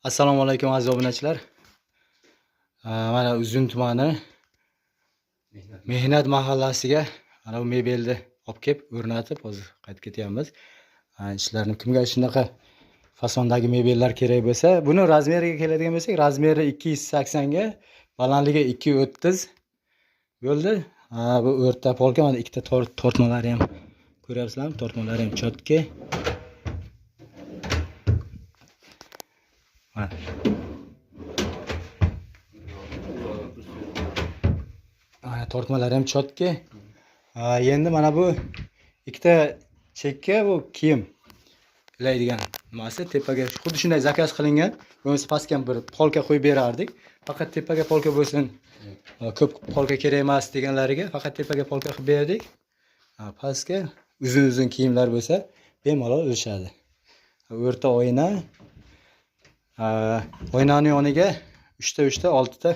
Assalomu alaykum, aziz obunachilar. Mana Uzun tumani Mehnat mahallasiga mana bu mebelni olib kelib o'rnatib, hozir qaytib ketyapmiz. Ishlarni kimga shunaqa fasondagi mebellar kerak bo'lsa, buni razmeriga keladigan bo'lsak, razmeri 280 ga, balandligi 230 bo'ldi. Bu o'rta polka, mana ikkita tortmalari ham ko'ryapsizlarmi? Tortmalari ham chotki. Mana. Mana tortmalari ham chotki. Endi mana bu ikkita chekka, bu kiyim ilaydigan nimasi, tepaga xuddi shunday zakaz qilingan. Bo'lmasa pastga ham bir polka qo'yib berardik. Faqat tepaga polka bo'lsin, ko'p polka kerak emas deganlariga faqat tepaga polka qilib berdik. Pastga uzun-uzun kiyimlar bo'lsa, bemalol ilishadi. O'rta oyna, oynani yoniga 3 ta 3 ta 6 ta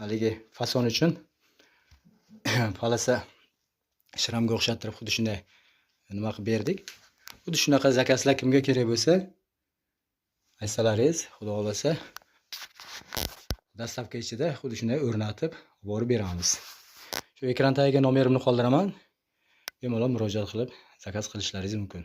haligi fason uchun palasa shramga o'xshattirib xuddi shunday nima qilib berdik. Xuddi shunaqa zakazlar kimga kerak bo'lsa, aytsalaringiz, xudo xohlasa dastavka ichida xuddi shunday o'rnatib borib beramiz. Shu ekran tagiga nomerimni qoldiraman. Bemalol murojaat qilib zakaz qilishlaringiz mumkin.